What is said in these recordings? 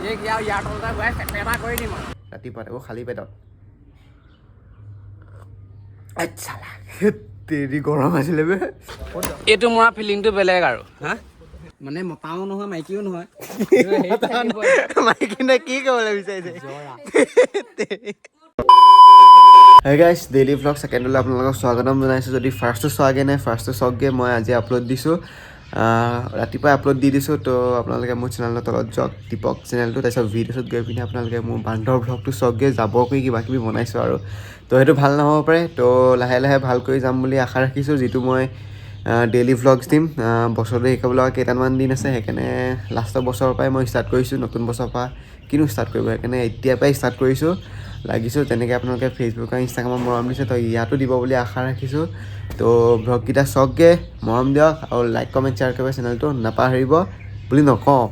এই ইয়াৰ ইয়াৰ তলতে ঘূৰাই চেপেটা কৰি দিম আৰু। ৰাতিপুৱা তাকো খালী পেটত। আচ্ছা, তেৰি গৰম আছিলে বে। এইটো মৰা ফিলিংটো বেলেগ আৰু হা, মানে মতাও নহয়, মাইকীও নহয়। মাইকী নে কি ক'বলৈ বিচাৰিছে? হে গাইছ, ডেইলি ভ্লগ ছেকেণ্ডলৈ আপোনালোকক স্বাগতম জনাইছোঁ। যদি ফাৰ্ষ্টটো চোৱাগৈ নাই, ফাৰ্ষ্টটো চাওকগৈ। মই আজি আপলোড দিছোঁ, ৰাতিপুৱাই আপলোড দি দিছোঁ। তো আপোনালোকে মোৰ চেনেলৰ তলত যাওক, টিপক চেনেলটো, তাৰপিছত ভিডিঅ'ছত গৈ পিনে আপোনালোকে মোৰ বান্দৰ ভ্লগটো চাওকগৈ। জাবৰ কৰি কিবা কিবি বনাইছোঁ আৰু তো সেইটো ভাল নহ'ব পাৰে। তো লাহে লাহে ভাল কৰি যাম বুলি আশা ৰাখিছোঁ। যিটো মই ডেইলি ভ্লগছ দিম, বছৰটো শেষ হ'বলৈ আৰু কেইটামান দিন আছে, সেইকাৰণে লাষ্টৰ বছৰৰ পৰাই মই ষ্টাৰ্ট কৰিছোঁ। নতুন বছৰৰ পৰা কিনো ষ্টাৰ্ট কৰিব, সেইকাৰণে এতিয়াৰ পৰাই ষ্টাৰ্ট কৰিছোঁ, লাগিছোঁ। তেনেকৈ আপোনালোকে ফেচবুক আৰু ইনষ্টাগ্ৰামত মৰম দিছে, তো ইয়াতো দিব বুলি আশা ৰাখিছোঁ। তো ভ্লগকেইটা চাওকগৈ, মৰম দিয়ক আৰু লাইক, কমেণ্ট, শ্বেয়াৰ কৰিব চেনেলটো নাপাহৰিব বুলি নকওঁ।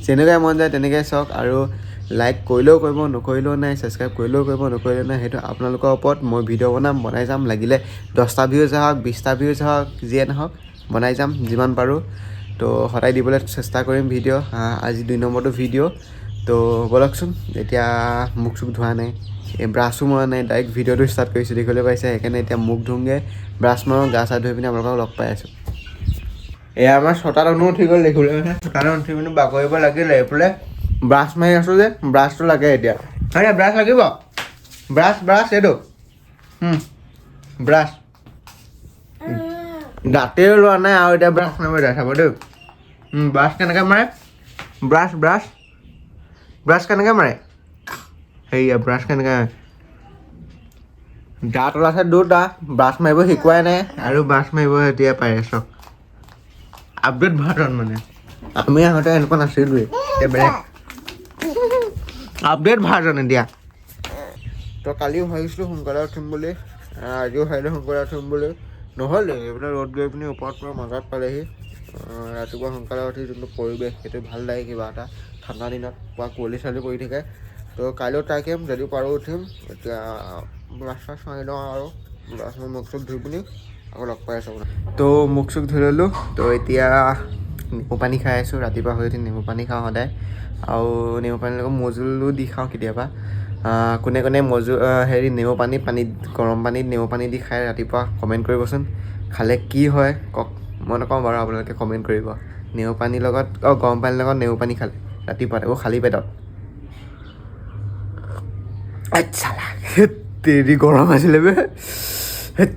যেনেকুৱাই মন যায় তেনেকৈ চাওক আৰু লাইক কৰিলেও কৰিব, নকৰিলেও নাই, ছাবস্ক্ৰাইব কৰিলেও কৰিব, নকৰিলেও নাই, সেইটো আপোনালোকৰ ওপৰত। মই ভিডিঅ' বনাম, বনাই যাম, লাগিলে 10টা ভিউজ আহক, 20টা ভিউজ আহক, যিয়ে নহওক, বনাই যাম যিমান পাৰোঁ। তো সদায় দিবলৈ চেষ্টা কৰিম ভিডিঅ'। আজি 2 নম্বৰটো ভিডিঅ'। তো ব'লকচোন, এতিয়া মুখ চুখ ধোৱা নাই, এই ব্ৰাছো মৰা নাই, ডাইৰেক্ট ভিডিঅ'টো ষ্টাৰ্ট কৰিছোঁ, দেখিবলৈ পাইছে। সেইকাৰণে এতিয়া মুখ ধুমগৈ, ব্ৰাছ মাৰোঁ, গা চা ধুই পিনে আপোনালোকক লগ পাই আছোঁ। এয়া আমাৰ 6টাত অনু উঠি গ'ল, দেখিবলৈ পাইছে। 6টাত উঠি পিনি বাগৰিব লাগিলে। এইফালে ব্ৰাছ মাৰি আছোঁ যে ব্ৰাছটো লাগে এতিয়া। আৰে ব্ৰাছ লাগিব, ব্ৰাছ ব্ৰাছ, এইটো ব্ৰাছ। দাঁতেও লোৱা নাই আৰু এতিয়া ব্ৰাছ মাৰিব এতিয়া, চাব দেই। ব্ৰাছ কেনেকৈ মাৰে? ব্ৰাছ ব্ৰাছ ব্ৰাছ কেনেকৈ মাৰে? সেয়া ব্ৰাছ কেনেকৈ মাৰে? দাঁত ওলাইছে দুটা, ব্ৰাছ মাৰিব শিকোৱাই নাই আৰু ব্ৰাছ মাৰিব এতিয়া পাৰে। চাওক, আপডেট ভাৰ্জন। মানে আমি আগতে এনেকুৱা নাছিলোঁৱেই, এতিয়া বেলেগ আপডেট ভাৰ্জন এতিয়া। তো কালিও ভাবিছিলোঁ সোনকালে উঠিম বুলি, আজিও ভাবিলোঁ সোনকালে উঠিম বুলি, নহ'লে এইফালে ৰ'দ গৈ পিনি ওপৰত পূৰা মাজত পালেহি। ৰাতিপুৱা সোনকালে উঠি যোনটো পৰিৱেশ, সেইটো ভাল লাগে কিবা এটা। ঠাণ্ডা দিনত পূৰা কুঁৱলী চোৱলী পৰি থাকে। তো কাইলৈও ট্ৰাই কৰিম, যদি পাৰোঁ উঠিম। এতিয়া ব্ৰাছ চাছ মাৰি লওঁ আৰু ব্ৰাছ মাৰি মুখ চুখ ধুই পিনি আকৌ লগ পাই আছোঁ আপোনাক। তো মুখ চুখ ধুই ল'লোঁ। তো এতিয়া নেমু পানী খাই আছোঁ। ৰাতিপুৱা শুই উঠি নেমু পানী খাওঁ সদায় আৰু নেমু পানীৰ লগত মৌজোলো দি খাওঁ কেতিয়াবা। কোনে কোনে মজু হেৰি নেমু পানী পানীত, গৰম পানীত নেমু পানী দি খাই ৰাতিপুৱা, কমেণ্ট কৰিবচোন। খালে কি হয় কওক, মই নকওঁ বাৰু, আপোনালোকে কমেণ্ট কৰিব। নেমু পানীৰ লগত, অঁ, গৰম পানীৰ লগত নেমু পানী খালে ৰাতিপুৱা তাকো খালী পেটত। আচ্ছা, তেৰি গৰম আছিলে বে। হেত,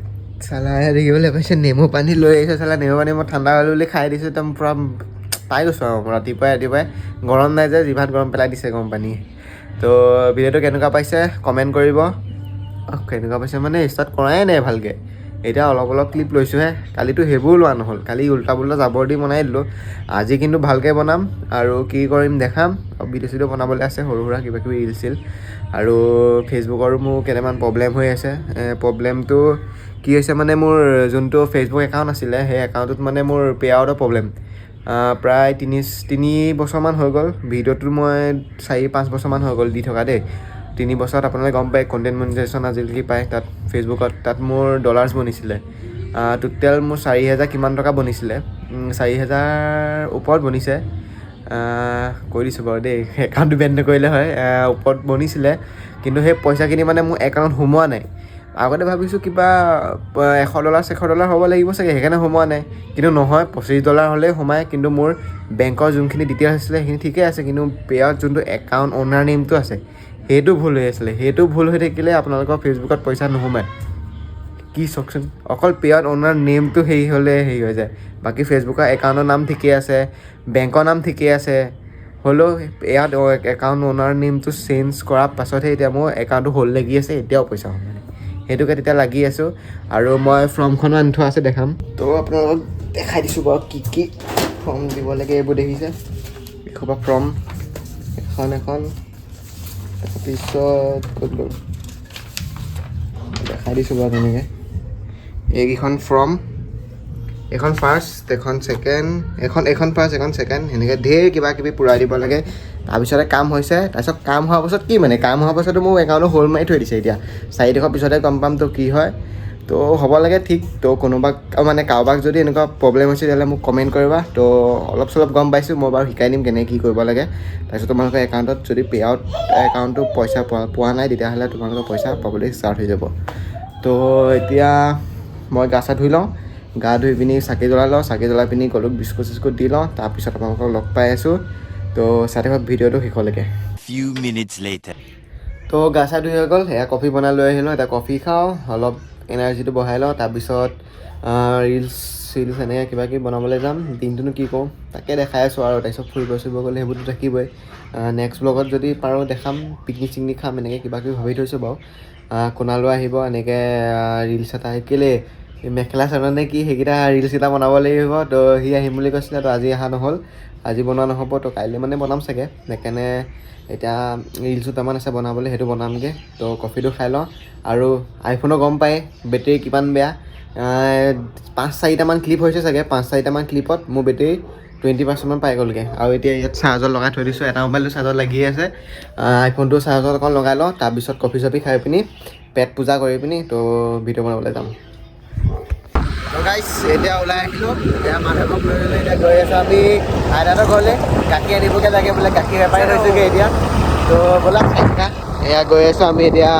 চালা দেখিবলৈ পাইছে, নেমু পানী লৈ আহিছে। চালা নেমু পানী মই ঠাণ্ডা হ'ল বুলি খাই দিছোঁ, একদম পূৰা পাই গৈছোঁ আৰু ৰাতিপুৱাই ৰাতিপুৱাই। গৰম নাই যে, জিভাত গৰম পেলাই দিছে গৰম পানী। তো ভিডিঅ'টো কেনেকুৱা পাইছে কমেণ্ট কৰিব। কেনেকুৱা পাইছে মানে ষ্টাৰ্ট কৰাই নাই ভালকৈ, এতিয়া অলপ অলপ ক্লিপ লৈছোঁহে। কালিতো সেইবোৰো লোৱা নহ'ল, কালি উল্টা পুল্টা জাবৰ দি বনাই দিলোঁ। আজি কিন্তু ভালকৈ বনাম আৰু কি কৰিম দেখাম। আৰু ভিডিঅ' চিডিঅ' বনাবলৈ আছে, সৰু সুৰা কিবা কিবি ৰিল চিল। আৰু ফেচবুকৰো মোৰ কেইটামান প্ৰব্লেম হৈ আছে। প্ৰব্লেমটো কি হৈছে মানে মোৰ যোনটো ফেচবুক একাউণ্ট আছিলে, সেই একাউণ্টটোত মানে মোৰ পে' আউটৰ প্ৰব্লেম। প্ৰায় তিনি বছৰমান হৈ গ'ল। ভিডিঅ'টো মই 4-5 বছৰমান হৈ গ'ল দি থকা দেই। 3 বছৰত আপোনালোকে গম পায়, কণ্টেণ্ট মনিটাইজেশ্যন আজিকালি পায় তাত ফেচবুকত, তাত মোৰ ডলাৰ্ছ বনিছিলে। টোটেল মোৰ 4000 কিমান টকা বনিছিলে, 4000 ওপৰত বনিছে। কৈ দিছোঁ বাৰু দেই, একাউণ্টটো বেন নকৰিলে হয়। ওপৰত বনিছিলে, কিন্তু সেই পইচাখিনি মানে মোৰ একাউণ্টত সোমোৱা নাই। আগতে ভাবিছোঁ কিবা $100 $100 হ'ব লাগিব চাগে, সেইকাৰণে সোমোৱা নাই। কিন্তু নহয়, $25 হ'লেই সোমায়। কিন্তু মোৰ বেংকৰ যোনখিনি ডিটেইলছ আছিলে, সেইখিনি ঠিকে আছে, কিন্তু পে'ত যোনটো একাউণ্ট অ'নাৰ নেমটো আছে, সেইটো ভুল হৈ আছিলে। সেইটো ভুল হৈ থাকিলে আপোনালোকৰ ফেচবুকত পইচা নোসোমায়। কি চাওকচোন, অকল পে'ত অ'নাৰ নেমটো হেৰি হ'লে হেৰি হৈ যায়। বাকী ফেচবুকৰ একাউণ্টৰ নাম ঠিকেই আছে, বেংকৰ নাম ঠিকেই আছে, হ'লেও ইয়াত একাউণ্ট অ'নাৰ নেমটো চেঞ্জ কৰাৰ পাছতহে এতিয়া মোৰ একাউণ্টটো হোল্ড লাগি আছে, এতিয়াও পইচা সোমোৱা নাই। সেইটোকে তেতিয়া লাগি আছোঁ আৰু মই ফৰ্মখনো আনি থোৱা আছে, দেখাম। তো আপোনালোকক দেখাই দিছোঁ বাৰু কি কি ফৰ্ম দিব লাগে। এইবোৰ দেখিছে, এসোপা ফৰ্ম, এখন এখন। তাৰপিছত ক'ত গ'ল? দেখাই দিছোঁ বাৰু তেনেকৈ। এইকেইখন ফৰ্ম, এখন ফাৰ্ষ্ট, এখন ছেকেণ্ড, এখন এখন ফাৰ্ষ্ট, এখন ছেকেণ্ড, সেনেকৈ ধেৰ কিবা কিবি পূৰাই দিব লাগে। তাৰপিছতে কাম হৈছে। তাৰপিছত কাম হোৱাৰ পাছত কি মানে, কাম হোৱাৰ পাছতো মোৰ একাউণ্টটো হোল্ড মাৰি থৈ দিছে। এতিয়া 4 তাৰিখৰ পিছতহে গম পাম তো কি হয়। তো হ'ব লাগে ঠিক। তো কোনোবা মানে কাৰোবাক যদি এনেকুৱা প্ৰব্লেম হৈছে, তেতিয়াহ'লে মোক কমেণ্ট কৰিবা। তো অলপ চলপ গম পাইছোঁ মই বাৰু, শিকাই দিম কেনেকৈ কি কৰিব লাগে। তাৰপিছত তোমালোকৰ একাউণ্টত যদি পে' আউট একাউণ্টটো পইচা পোৱা পোৱা নাই, তেতিয়াহ'লে তোমালোকৰ পইচা পাবলৈ ষ্টাৰ্ট হৈ যাব। তো এতিয়া মই গা চা ধুই লওঁ, গা ধুই পিনি চাকি জ্বলাই লওঁ, চাকি জ্বলাই পিনি গলুক বিস্কুট চিস্কুট দি লওঁ, তাৰপিছত আপোনালোকক লগ পাই আছোঁ। তো চাই থাকক ভিডিঅ'টো শেষলৈকে। Few minutes later. তো গা চা ধুই হৈ গ'ল, এয়া কফি বনাই লৈ আহিলোঁ। এতিয়া কফি খাওঁ, অলপ এনাৰ্জিটো বঢ়াই লওঁ, তাৰপিছত ৰিলচ চিলছ এনেকৈ কিবা কিবি বনাবলৈ যাম। দিনটোনো কি কৰোঁ তাকে দেখাই আছোঁ আৰু তাৰপিছত ফুৰিব চুৰিব গ'লে সেইবোৰতো থাকিবই। নেক্সট ব্লগত যদি পাৰোঁ দেখাম, পিকনিক চিকনিক খাম, এনেকৈ কিবা কিবি ভাবি থৈছোঁ বাৰু। কুণালো আহিব, এনেকৈ ৰিলচ এটা কেলৈ এই মেখেলা চাদৰ নে কি সেইকেইটা ৰিলচ কেইটা বনাব লাগিব। তো সি আহিম বুলি কৈছিলে, তো আজি অহা নহ'ল, আজি বনোৱা নহ'ব, তো কাইলৈ মানে বনাম চাগে। সেইকাৰণে এতিয়া ৰিলচ দুটামান আছে বনাবলৈ, সেইটো বনামগৈ। তো কফিটো খাই লওঁ। আৰু আইফোনো গম পায় বেটেৰী কিমান বেয়া, পাঁচ চাৰিটামান ক্লিপ হৈছে চাগে, পাঁচ চাৰিটামান ক্লিপত মোৰ বেটেৰী 20%মান পাই গ'লগৈ। আৰু এতিয়া ইয়াত চাৰ্জত লগাই থৈ দিছোঁ, এটা মোবাইলটো চাৰ্জত লাগিয়ে আছে, আইফোনটো চাৰ্জত অকণ লগাই লওঁ, তাৰপিছত কফি চফি খাই পিনি পেট পূজা কৰি পিনি তো ভিডিঅ' বনাবলৈ যাম। তো গাইছ, এতিয়া ওলাই আহিলোঁ, এতিয়া মাধৱক লৈ ল'লোঁ, এতিয়া গৈ আছোঁ আমি আইতাহঁতৰ ঘৰলৈ। গাখীৰ আনিবগৈ লাগে বোলে, গাখীৰ বেপাৰী হৈছোগৈ এতিয়া। তো ব'লা খাই থাকা। এয়া গৈ আছোঁ আমি এতিয়া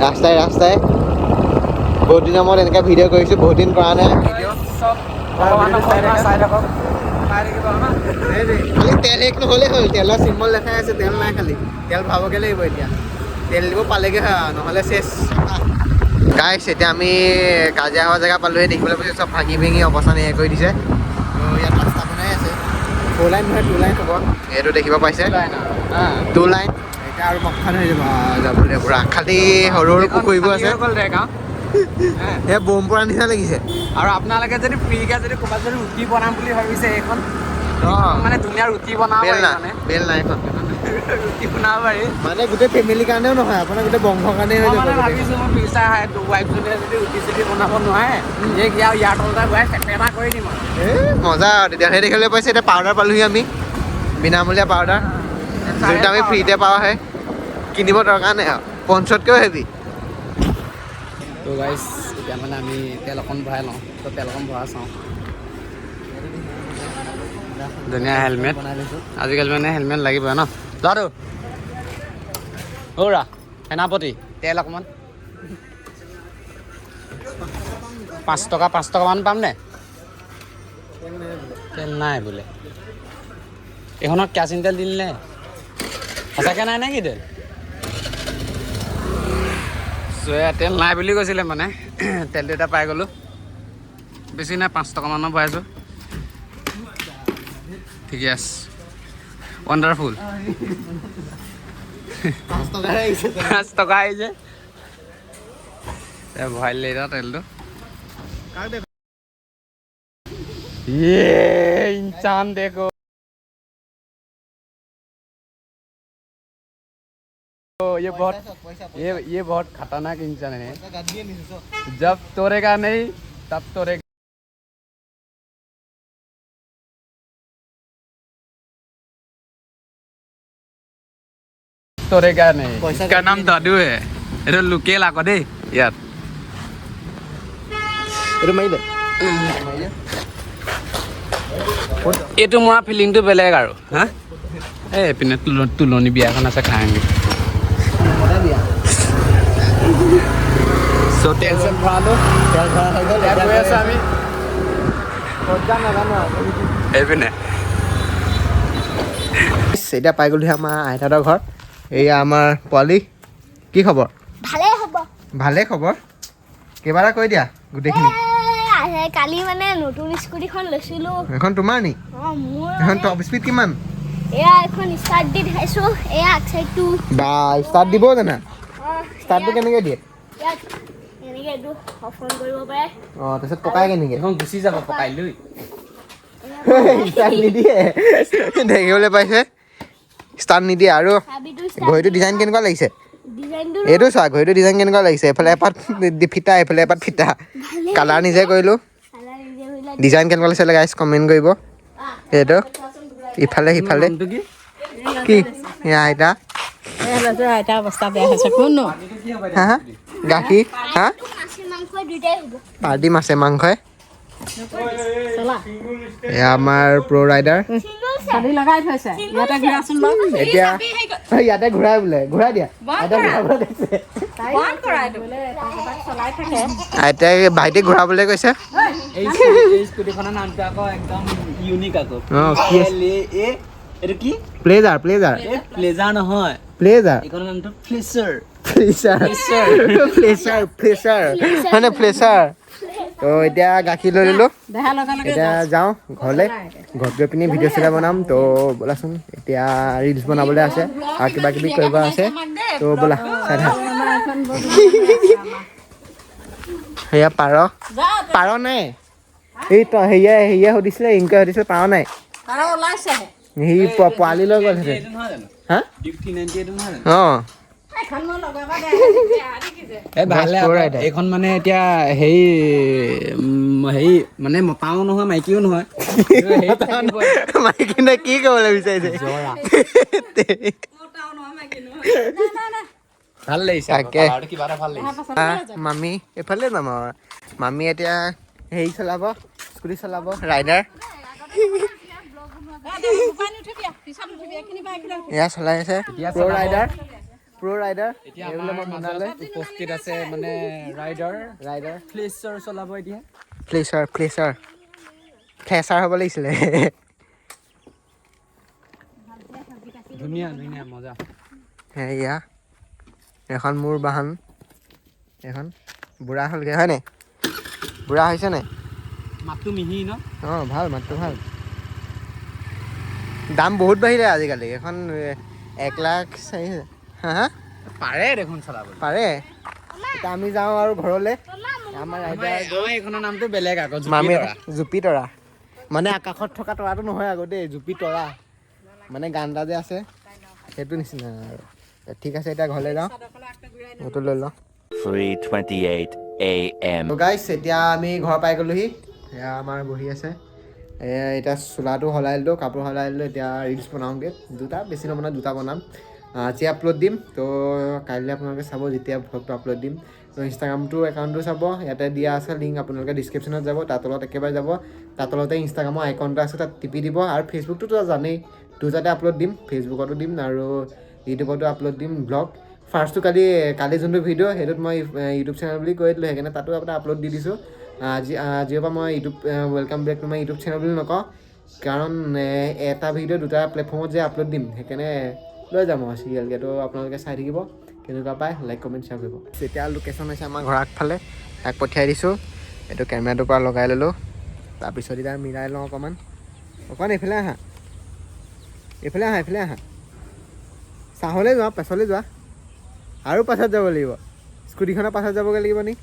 ৰাস্তাই ৰাস্তাই। বহুত দিনৰ মূৰত এনেকৈ ভিডিঅ' কৰিছোঁ, বহুত দিন কৰা নাই ভিডিঅ'। চব ভগৱানক চাই থাকক, চাই থাকিব আমাৰ। খালি তেল শেষ নহ'লেই হ'ল, তেলৰ চিম্বল দেখাই আছে, তেল নাই, খালি তেল ভৰাবগৈ লাগিব। এতিয়া তেল দিব পালেগৈ হয় আৰু, নহ'লে চেচ। গাইছ, এতিয়া আমি কাজিয়া হোৱা জেগা পালোহি। দেখিবলৈ পাইছোঁ চব ভাঙি ভাঙি অৱস্থা নাইকিয়া কৰি দিছে। তো ইয়াত ৰাস্তা বনাই আছে, ফ'ৰ লাইন নহয়, টু লাইন হ'ব, এইটো দেখিব পাইছে, টু লাইন। এতিয়া আৰু মখান হৈ যাব যাবলৈ পূৰা, খালি সৰু সৰু পুখুৰীবোৰ আছে। সেয়া বম পৰা নিচিনা লাগিছে। আৰু আপোনালোকে যদি ফ্ৰীকে যদি ক'ৰবাত যদি ৰুটি বনাম বুলি ভাবিছে, এইখন মানে ধুনীয়া ৰুটি বনাব পাৰি। বেলনা। মানে বেলনা এইখন। ৰুটি বনাব পাৰি। মানে গোটেই ফেমিলিৰ কাৰণেও নহয়, আপোনাৰ গোটেই বংশৰ কাৰণে হৈ মই যাব মানে গোটেই। ভাবিছোঁ, মোৰ ফিউচাৰ ৱাইফজনীয়ে যদি ৰুটি চুটি বনাব নোৱাৰে, নিজে কি আৰু ইয়াৰ তলতে বহাই চেপেটা কৰি দিম আৰু। এ মজা আৰু তেতিয়া। সেই দেখিবলৈ পাইছে, এতিয়া পাউডাৰ পালোহি আমি, বিনামূলীয়া পাউডাৰ, যোনটো আমি ফ্ৰীতে পাওঁ, হয় কিনিব দৰকাৰ নাই আৰু, পঞ্চতকৈও হেভি। তো গাইছ, এতিয়া মানে আমি তেল অকণ ভৰাই লওঁ। তো তেল অকণ ভৰাই চাওঁ। ধুনীয়া হেলমেট, আজিকালি মানে হেলমেট লাগিব ন। ল'ৰাটো অ'ৰা সেনাপতি, তেল অকণমান 5 টকা, 5 টকামান পামনে? তেল নাই বোলে এইখনত। কেৰাচিন তেল দিলে সঁচাকৈ নাই নেকি তেল? চ' তেল নাই বুলি কৈছিলে, মানে তেলটো এটা পাই গ'লোঁ। বেছি নাই, 5 টকামানৰ ভৰাইছোঁ। ঠিকে আছে, ৱাণ্ডাৰফুল। 5 টকাহে আহিছে। 5 টকা আহিছে। ভৰাই দিলে এতিয়া তেলটো। ये इंसान देखो, ये बहुत खतरनाक इंसान है। जब तोड़ेगा नहीं तब तोड़ेगा। तोड़ेगा नहीं। इसका नाम दादू है। এইটো লোকেল আকৌ দেই ইয়াত। এইটো মাৰি দে। এইটো মৰা ফিলিংটো বেলেগ আৰু। হা, এই এইপিনে তুলনি বিয়া এখন আছে, খাই আহিমগৈ। চ' তেল চেল ভৰালোঁ, তেল ভৰা হৈ গ'ল। এতিয়া গৈ আছোঁ আমি ক'ত যাম নাজানো আৰু। এইপিনে। এতিয়া পাই গ'লোহি আমাৰ আইতাহঁতৰ ঘৰ। এয়া আমাৰ পোৱালি। কি খবৰ? ভালেই হ'ব। ভালেই খবৰ। কিবা এটা কৈ দিয়া গোটেইখিনি। এ, কালি মানে নতুন স্কুটিখন লৈছিলো। এখন তোমাৰ নি? অ, মোৰ। এখন মানে টপ স্পীড কিমান? এয়া এখন ষ্টাৰ্ট দি দেখাইছো, এয়া আগ চাইডটো। বা, ষ্টাৰ্ট দিবও জানা? অ। ষ্টাৰ্টটো কেনেকৈ দিয়ে? ইয়াত এনেকে এইটো অফ অন কৰিব পাৰে। অঁ, তাৰপিছত পকাই কেনেকৈ? এখন গুচি যাব পকাই লৈ। ষ্টাৰ্ট নিদিয়ে, দেখিবলৈ পাইছে, ষ্টাৰ্ট নিদিয়ে আৰু। চাবিটো। ঘড়ীটো ডিজাইন কেনেকুৱা লাগিছে? ডিজাইনটো। এইটো চোৱা, ঘড়ীটো ডিজাইন কেনেকুৱা লাগিছে? এইফালে এপাত ফিটা, এইফালে এপাত ফিটা, কালাৰ নিজে কৰিলোঁ। কালাৰ নিজে কৰিলা। ডিজাইন কেনেকুৱা লাগিছে গাইছ, কমেণ্ট কৰিব। এইটো ইফালে সিফালে। নামটো কি? কি এয়া আইতা। আইতা অৱস্থা বেয়া হৈছে, কোন? হা হা, গাখীৰ হা। খাচী মাংস। মাংস দুটাই হ'ব। পাৰ্টি মাছে মাংসই। এয়া আমাৰ প্ৰ' ৰাইডাৰ। চাবি লগাই থৈছে, ইয়াতে ঘূৰাচোন বাৰু। এতিয়া ইয়াতে ঘূৰাই বোলে, ঘূৰাই দিয়া। আইতাই ঘূৰাবলৈ কৈছে। চলাই থাকে। আইতাই ভাইটিক ঘূৰাবলৈ কৈছে। এই স্কুটিখনৰ নামটো আকৌ একদম ইউনিক আকৌ। অঁ, কি আছে? এল এ এ, এইটো কি? Pleasure, pleasure. এই প্লেজাৰ নহয়। প্লেজাৰ। এইখনৰ নামটো ফ্লিচাৰ। ফ্লেচাৰ, ফ্লেচাৰ, ফ্লেচাৰ হয়নে? ফ্লেচাৰ। তো এতিয়া গাখীৰ লৈ ল'লোঁ। দেহা লগে লগে। এতিয়া যাওঁ ঘৰলৈ, ঘৰত গৈ পিনি ভিডিঅ' চিডিঅ' বনাম। তো ব'লাচোন, এতিয়া ৰিলচ বনাবলৈ আছে আৰু কিবা কিবি কৰিব আছে। তো ব'লা, চাই থাক। সেয়া পাৰ, পাৰ নাই। এই তই সেয়া সুধিছিলে, ইনকে সুধিছিলে, পাৰ নাই। পাৰ ওলাইছেহে। সি পোৱালি লৈ গ'ল হেঁতেন। এইটো নহয় জানো? হা। ডিউক 390 এইটো নহয় জানো? অঁ। এখন মই লগাব দে। এই ভালে Best আকৌ। rider. এইখন মানে এতিয়া হেৰি হেৰি মানে মতাও নহয়, মাইকীও নহয়। কিন্তু হেৰি থাকিবই। মাইকী নে কি ক'বলৈ বিচাৰিছে? ভাল লাগিছে আকৌ, তাকে। কালাৰটো কিবা এটা ভাল লাগিছে। মামী এইফালে যাম আৰু মামী এতিয়া হেৰি চলাব, স্কুটি চলাব, ৰাইডাৰ। এয়া চলাই আছে। এতিয়া প্ৰ' চলাব। ৰাইডাৰ, প্ৰ' ৰাইডাৰ। এতিয়া এইবোলে আমাৰ মই মোনালৈ মাজত উপস্থিত আছে মানে ৰাইডাৰ। ৰাইডাৰ। ফ্লেচাৰ চলাব এতিয়া। ফ্লেচাৰ, ফ্লেচাৰ, ফ্লেচাৰ হ'ব লাগিছিলে। ধুনীয়া ধুনীয়া, মজা। সেয়া এখন মোৰ বাহন। এখন বুঢ়া হ'লগৈ হয় নাই? বুঢ়া হৈছে নাই? মাতটো মিহি ন? অঁ, ভাল, মাতটো ভাল। দাম বহুত বাঢ়িলে আজিকালি। এখন 1,04,000। হা হা। পাৰে দেখোন চলাবলৈ। পাৰে। এতিয়া আমি যাওঁ আৰু ঘৰলৈ। আমাৰ ৰাইডাৰ। আমাৰ এইখনৰ নামটো বেলেগ আকৌ, জুপি মামী তৰা। জুপি তৰা মানে আকাশত থকা তৰাটো নহয় আকৌ দেই, জুপি তৰা মানে গান এটা যে আছে, সেইটো নিচিনা আৰু। ঠিক আছে, এতিয়া ঘৰলৈ যাওঁ, সেইটো লৈ লওঁ। 3:28 a.m. গাইছ, এতিয়া আমি ঘৰ পাই গ'লোহি। এয়া আমাৰ বহি আছে। এতিয়া চোলাটো সলাই দিলোঁ, কাপোৰ সলাই দিলোঁ। এতিয়া ৰিলচ বনাওঁগৈ দুটা, বেছি নবনাওঁ, দুটা বনাম। আজি আপলোড দিম, তো কাইলৈ আপোনালোকে চাব যেতিয়া ভ্লগটো আপলোড দিম। তো ইনষ্টাগ্ৰামটো একাউণ্টটো চাব, ইয়াতে দিয়া আছে লিংক। আপোনালোকে ডিছক্ৰিপশ্যনত যাব, তাৰ তলত একেবাৰে যাব, তাৰ তলতে ইনষ্টাগ্ৰামৰ আইকন এটা আছে, তাত টিপি দিব। আৰু ফেচবুকটোতো জানেই, দুটাতে আপলোড দিম, ফেচবুকতো দিম আৰু ইউটিউবতো আপলোড দিম ব্লগ। ফাৰ্ষ্টটো কালি কালি যোনটো ভিডিঅ' সেইটোত মই ইউটিউব চেনেল বুলি কৈ দিলোঁ, সেইকাৰণে তাতো আপোনাৰ আপলোড দি দিছোঁ। আজিৰ পৰা মই YouTube welcome back to my YouTube channel বুলি নকওঁ, কাৰণ এটা ভিডিঅ' দুটা প্লেটফৰ্মত যে আপলোড দিম, সেইকাৰণে লৈ যাম আৰু চিৰিয়েলকৈ। তো আপোনালোকে চাই থাকিব, কেনেকুৱা পায় লাইক, কমেণ্ট, শ্বেয়াৰ কৰিব। এতিয়া লোকেশ্যন হৈছে আমাৰ ঘৰৰ আগফালে, তাক পঠিয়াই দিছোঁ। এইটো কেমেৰাটোৰ পৰা লগাই ল'লোঁ, তাৰপিছত এতিয়া মিলাই লওঁ অকণমান। অকণমান এইফালে আহা, এইফালে আহা, এইফালে আহা। চাহলৈ যোৱা, পাছলৈ যোৱা, আৰু পাছত যাব লাগিব, স্কুটিখনৰ পাছত যাবগৈ লাগিব নি।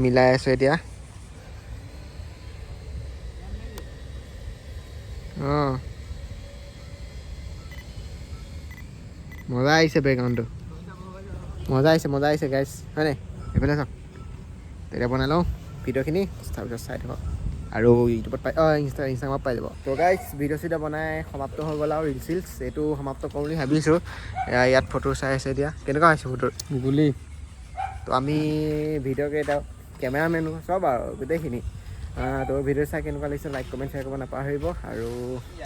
মিলাই আছোঁ এতিয়া। অঁ, মজা আহিছে, বেকগ্ৰাউণ্ডটো মজা আহিছে, মজা আহিছে গাইছ, হয় নাই? এইফালে চাওক। তেতিয়া বনাই লওঁ ভিডিঅ'খিনি, তাৰপিছত চাই থাকক আৰু ইউটিউবত পাই, অঁ, ইনষ্টাগ্ৰামত পাই যাব। তো গাইছ, ভিডিঅ' চিডিঅ' বনাই সমাপ্ত হৈ গ'ল আৰু ৰিলচ চিলছ এইটো সমাপ্ত কৰোঁ বুলি ভাবিছোঁ। এয়া ইয়াত ফটো চাই আছে এতিয়া, কেনেকুৱা হৈছে ফটো? গুলি। তো আমি ভিডিঅ' কেইটা, কেমেৰামেনো চব আৰু গোটেইখিনি। তো ভিডিঅ' চাই কেনেকুৱা লাগিছে লাইক, কমেণ্ট, শ্বেয়াৰ কৰিব নাপাহৰিব। আৰু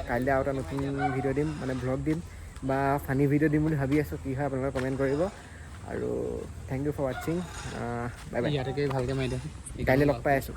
কাইলৈ আৰু এটা নতুন ভিডিঅ' দিম, মানে ভ্লগ দিম বা ফানী ভিডিঅ' দিম বুলি ভাবি আছোঁ। কি হয় আপোনালোকে কমেণ্ট কৰিব। আৰু thank you for watching, bye bye. ইয়াতে ভালকৈ মাৰি দে। কাইলৈ লগ পাই আছোঁ।